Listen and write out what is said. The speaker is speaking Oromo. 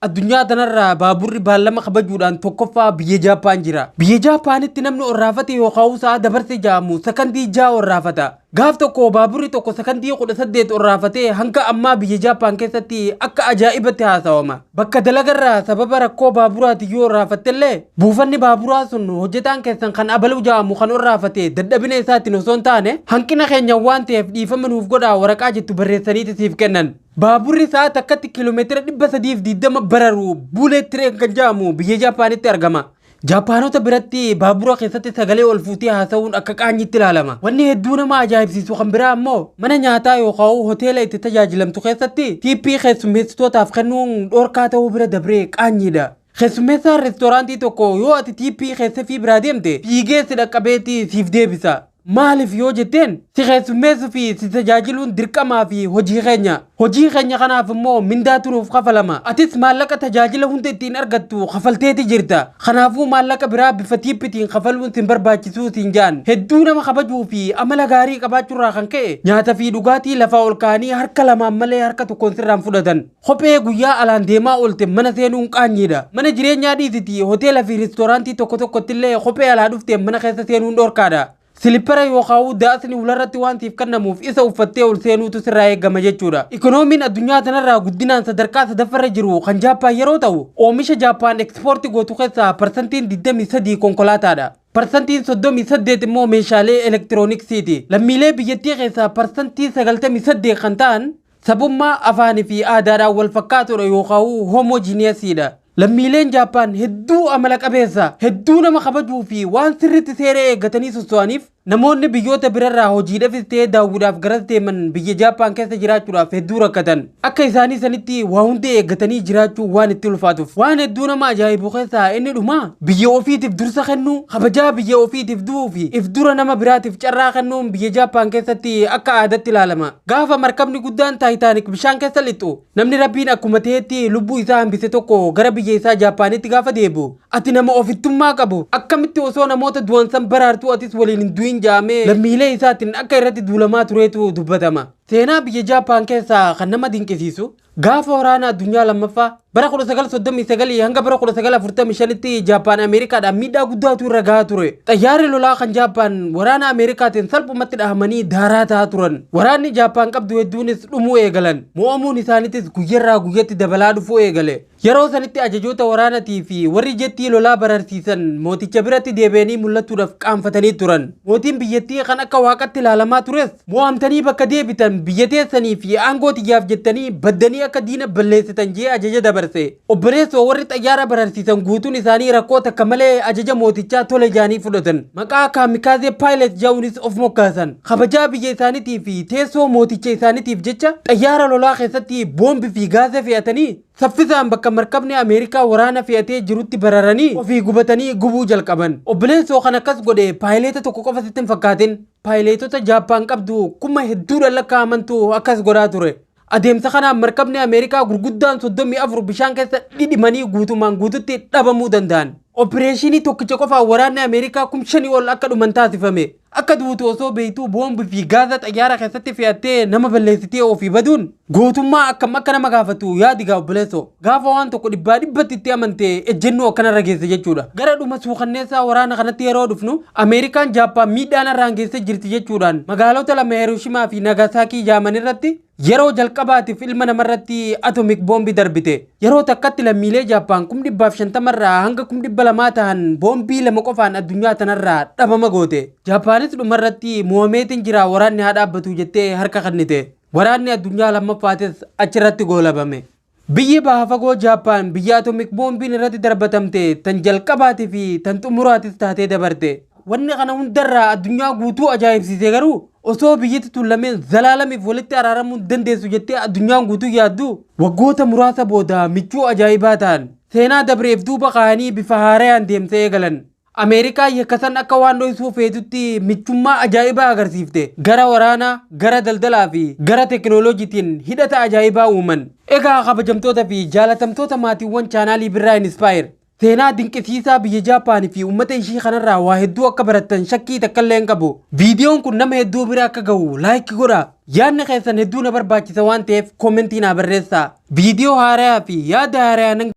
Addunyaa tanarraa baaburri baallama kabajuudhaan tokkoffaa biyya Jaappaan jira. Biyya Jaappaanitti namni orraafate yookaan sa'a dabarse jaamu sakandii 6 orraafata. Gaaf tokko baaburri tokko sakandii 18 orraafatee hanga ammaa biyya Jaappaan keessatti akka ajaa'ibatti haasawama. Bakka dalagarraa sababa rakkoo baaburaati yoo orraafattellee, buufanni baaburaa sun hojjetaan keessan kan abaluu jaamu kan orraafate dadhabina isaatiin osoo hin taane hanqina keenya waan ta'eef dhiifama nuuf godhaa waraqaa jettu barreessaniiti siif kennan. Baaburri sa'a takkatti kiiloomeetira 320 bararu Bullet Train kan jedhamu biyya Jaappaanitti argama. Jaappaanota biratti baabura keessatti sagalee ol fuutee haasa'uun akka qaanyitti ilaalama. Wanni hedduu nama ajaa'ibsiisu kan biraa ammoo mana nyaataa yookaan hoteela itti tajaajilamtu keessatti tiippii keessummeessitootaaf kennuun dhorkaa ta'uu bira dabree qaanyiidha. Keessummeessaan reestooraantii tokko yoo ati tiippii keessa fi biraa deemte fiigee si dhaqqabeetii siif deebisa. Maaliif yoo jetteen, si keessummeessuu fi si tajaajiluun dirqamaa fi hojii keenya. Hojii keenya kanaaf immoo mindaatu nuuf kafalama. Atis maallaqa tajaajila hunda ittiin argattu kafalteeti jirta. Kanaafuu maallaqa biraa bifa tiippitiin kafaluun sin barbaachisuu siin jaan. Hedduu nama kabajuu fi amala gaarii qabaachuurraa kan ka'e nyaata fi dhugaatii lafaa ol kaa'anii harka lamaan malee harka tokkoon sirraan fudhatan. Kophee guyyaa alaan deemaa oolte mana seenuun qaanyiidha. Mana jireenyaa dhiisiti hoteela fi reestooraantii tokko tokkotti illee kophee alaa dhufteen mana keessa seenuun dhorkaadha. Silippara yookaan daasni ularratti waan siif kennamuuf isa uffattee ol seenuutu sirraa eegama jechuudha. Ikoonomiin addunyaa tanarraa guddinaan sadarkaa sadaffarra jiru kan Jaappaan yeroo ta'u, oomisha Jaappaan ekspoortii gootu keessaa parsantiin 23 konkolaataadha. Parsantiin 38 immoo meeshaalee elektirooniksiiti. Lammiilee biyyattii keessaa parsantii 98 kan ta'an sabummaa, afaanii fi aadaadhaan wal fakkaatudha yookaan homogeneousiidha. Lammiileen Jaappaan hedduu amala qabeessa, hedduu nama kabajuu fi waan sirriitti seera eeggatanii sosso'aniif namoonni biyyoota birarraa hojiidhaafis ta'ee daawwiidhaaf garas deeman biyya Jaappaan keessa jiraachuudhaaf hedduu rakkatan. Akka isaanii sanitti waa hunda eeggatanii jiraachuu waan itti ulfaatuuf. Waan hedduu nama ajaa'ibu keessaa inni dhuma biyya ofiitiif dursa kennuu, kabajaa biyya ofiitiif du'uu fi if dura nama biraatiif carraa kennuun biyya Jaappaan keessatti akka aadaatti ilaalama. Gaafa markabni guddaan Taayitaanik bishaan keessa lixu, namni Rabbiin akkuma ta'etti lubbuu isaa hambise tokko gara biyya isaa Jaappaanitti gaafa deebi'u, ati nama ofittummaa qabu akkamitti osoo namoota du'an san baraartuu atis waliin hin du'in jaamee lammiilee isaatiin akka irratti duulamaa tureetu dubbatama. Seenaa biyya Jaappaan keessaa kan nama dinqisiisu, gaafa waraana addunyaa lammaffaa bara 1939 hanga bara 1945tti Jaappaan Ameerikaadhaan miidhaa guddaatu irra gahaa ture. Xayyaarri lolaa kan Jaappaan waraana Ameerikaatiin salphumatti dhahamanii daaraa ta'aa turan. Waraanni Jaappaan qabdu hedduunis dhumuu eegalan. Mo'amuun isaaniitis guyyarraa guyyatti dabalaa dhufuu eegale. Yeroo sanitti ajajoota waraanatii fi warri jettii lolaa bararsiisan mooticha biratti deebi'anii mul'achuudhaaf qaanfatanii turan. Mootiin biyyattii kan akka waaqatti ilaalamaa tures, mo'amtanii bakka deebitan biyya teessanii fi aangoo tiyyaaf jettanii baddanii akka diina balleessitan jee ajaja dabarse. Obboleessoo, warri xayyaara bararsiisan guutuun isaanii rakkoo takka malee ajaja mootichaa tole jaanii fudhatan. Maqaa kamikaze pilot jedhuunis of moggaasan. Kabajaa biyya isaaniitii fi teessoo mooticha isaaniitiif jecha xayyaara lolaa keessatti boombii fi gaasa fe'atanii saffisaan bakka markabni Ameerikaa waraana fe'atee jirutti bararanii ofii gubatanii gubuu jalqaban. Obboleessoo, kan akkas godhe paayileeta tokko qofa sitti hin fakkaatin. Paayileetota Jaappaan qabdu kuma hedduudhaan lakkaa'amantu akkas godhaa ture. Adeemsa kanaan markabni Ameerikaa gurguddaan 34 bishaan keessa dhidhimanii guutumaan guututti dhabamuu danda'an. Opereeshinii tokkicha qofaan waraanni Ameerikaa 5,000 ol akka dhuman taasifame. Akka duutu osoo beektuu boombii fi gaaza xayyaara keessatti fe'attee nama balleessitee ofii baduun gootummaa akkam akka nama gaafatu yaadi gaa obboleessoo. Gaafa waan tokko dhibbaa dhibbatti itti amantee ejjennoo akkanarra geesse jechuudha. Gara dhuma suukanneessaa waraana kanatti yeroo dhufnu, Ameerikaan Jaappaan miidhaan irraan geessee jirti jechuudhaan magaalota lama Hirooshimaa fi Nagasaakii jaaman irratti yeroo jalqabaatiif ilma namarratti atomic boombii darbite. Yeroo takkatti lammiilee Jaappaan 150,000rraa hanga 200,000 ta'an boombii lama qofaan addunyaa tanarraa dhabama goote. Jaappaanis dhumarratti mo'ameetiin jira, waraanni haa dhaabbatu jettee harka kennite. Waraanni addunyaa lammaffaatis achirratti goolabame. Biyyi baha fagoo Jaappaan biyya atomic boombiin irratti darbatamte tan jalqabaatii fi tan xumuraatis taatee dabarte. Wanni kana hundarraa addunyaa guutuu ajaa'ibsiise garuu, osoo biyyatti tun lameen zalaalamiif walitti araaramuu hin dandeessu jettee addunyaan guutuu yaaddu, waggoota muraasa booda michuu ajaa'ibaa ta'an. Seenaa dabreef duuba kaa'anii bifa haarayaan deemsa eegalan. Ameerikaan yakkasan akka waan dhoksuu feetutti michummaa ajaa'ibaa agarsiifte. Gara waraanaa, gara daldalaa fi gara teekinooloojiitiin hidhata ajaa'ibaa uuman. Egaa kabajamtoota fi jaalatamtoota maatiiwwan chaanaalii Birraa Inspire, Seenaa dinqisiisaa biyya Jaappaan fi uummata ishii kanarraa waa hedduu akka barattan shakkii takka illee hin qabu. Viidiyoon kun nama hedduu bira akka gahu like godha. Yaadni keessan hedduu na barbaachisa waan ta'eef comment naa barreessaa. Viidiyoo haaraa fi yaada haaraa nan